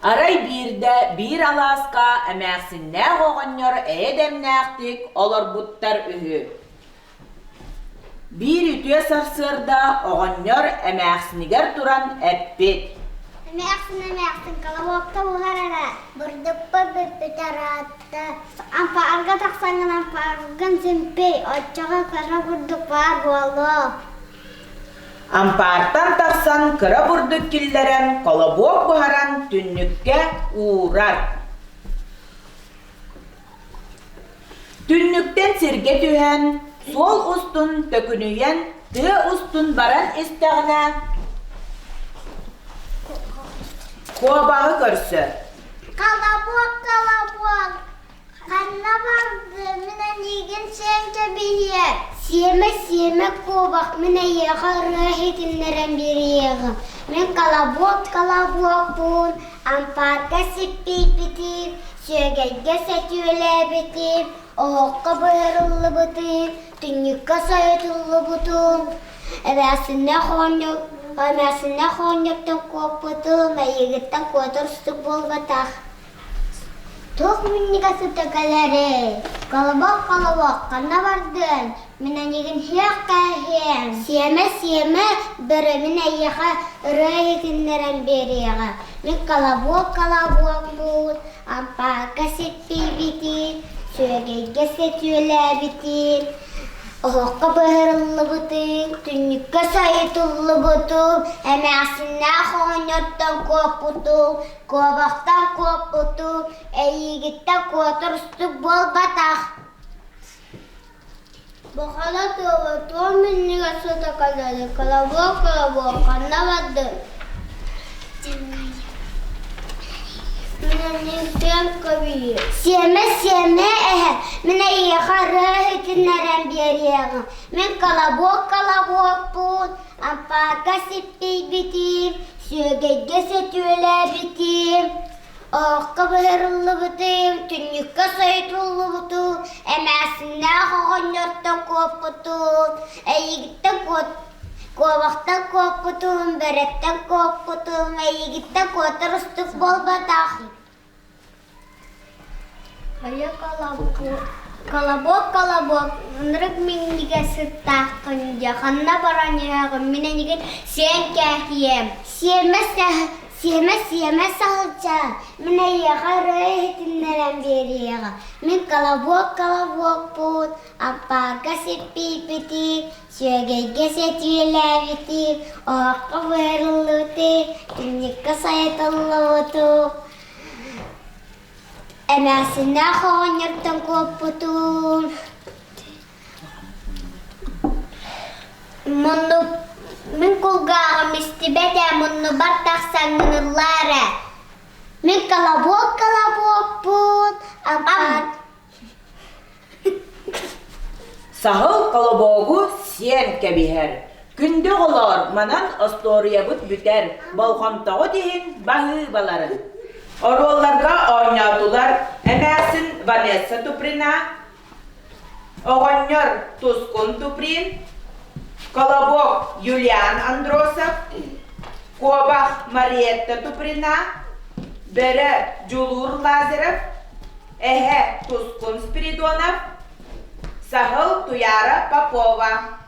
Арай биирдэ биир алааска эмээхсиннээх оҕонньор эйэ-дэмнээхтик олорбуттар үһү. Биир үтүө сарсыарда оҕонньор эмээхсинигэр туран эппит: Эмээхсин, эмээхсин, колобокка буһар эрэ, бурдукпут бүппүтэ ыраатта. Ампаарга тахсаҥҥын ампааргын симпий, оччоҕо кыра бурдук баар буолуо. Ампаартан тахсан кыра бурдук киллэрэн колобуок буһаран түннүккэ уурар. Түннүктэн сиргэ түһэн, суол устун төкүнүйэн, тыа устун баран истэҕинэ, куобаҕы көрсөр. Колобок, колобок, Ханна бардын, мин эйигин сиэн кэбиһиэ. Сиэмэ, сиэмэ куобах, мин эйиэхэ ырыа иһитиннэрэн биэриэҕим. Мин колобок колобокпун, ампаарга сиппийбитим, сүөгэйгэ сөтүөлээбитим, оһоххо быһырыллыбытым, түннүккэ сойутуллубутум, эмээхсиннээх оҕонньор эмээхсиннээх оҕонньортон куоппутум, эйигиттэн куотар устук буолбатах. Туох минньигэс сыта кэлэрий? Колобок-колобок, ханна бардыан? Мин эйигин һиэх кээһиэм. Сиэмэ-сиэмэ, бөрө мин эйиэхэ ырыа иһитиннэрэн биэриэҕэ. Мин колобок-колобокпун, ампаарга сиппийбитин, сүөгэйгэ сөтүөлээбитин, оһоххо быһырыллыбытын, түннүккэ сайытыллыбытын, эмээхсиннээх оҕонньортон куоппутум, Куобахтан куоппуту, эйиигиттэн куотар устук буолбатах. Бохоно туоба туом иннигэр сыта кэлэри, колобуок-колобуок ханна бардын? Мин эйигиттэн көбүйүө. Сиэмэ, сиэмэ эһэ, мин эйиэхэ ырыа иһитиннэрэн биэриэҕим. Мин колобуок-колобуокпун, ампаарга сиппийбитим, сүөгэйгэ сөтүөлээбитим, оһоххо быһырыллыбытым, түннүккэ сойутуллубутум, эмээхсиннээх оҕонньортон куоппутум, эйигиттэн куобахтан куоппутум, бөрөттөн куоппутум, эйигиттэн куотар устук буолбатах. Хайа колобок, колобок, ынырык минньигэс сыттааххын дьэ, ханна баран иһэҕин, мин эйигин сиэн кээһиэм. Сиэмэ сиэмэ сиэмэ саһылчаан, мин эйиэхэ ырыа иһитиннэрэн биэриэҕим. Мин колобок колобокпун, ампаарга сиппийбитим, сүөгэйгэ сэтиэлээбитим, оһоххо быһырыллыбытым, түннүккэ сайытыллыбытым. Эмээхсиннээх оҕонньортон куоппутум. Мунну мин кулгааҕым истибэт ээ, муннубар тахсаҥҥын ыллаа эрэ. Мин колобок колобокпун, ампаар Саһыл колобогу сиэн кэбиһэр. Күндү оҕолоор, манан остуоруйабыт бүтэр, болҕомтоҕут иһин баһыыбаларын. Оруолларга оонньоотулар эмээхсин Ванесса Туприна, оҕонньор Тускун Туприн, Колобок Юлиан Андросов, Куобах Мариетта Туприна, Бөрө Дьулуур Лазарев, Эһэ Тускун Спиридонов, Саһыл Туйаара Попова.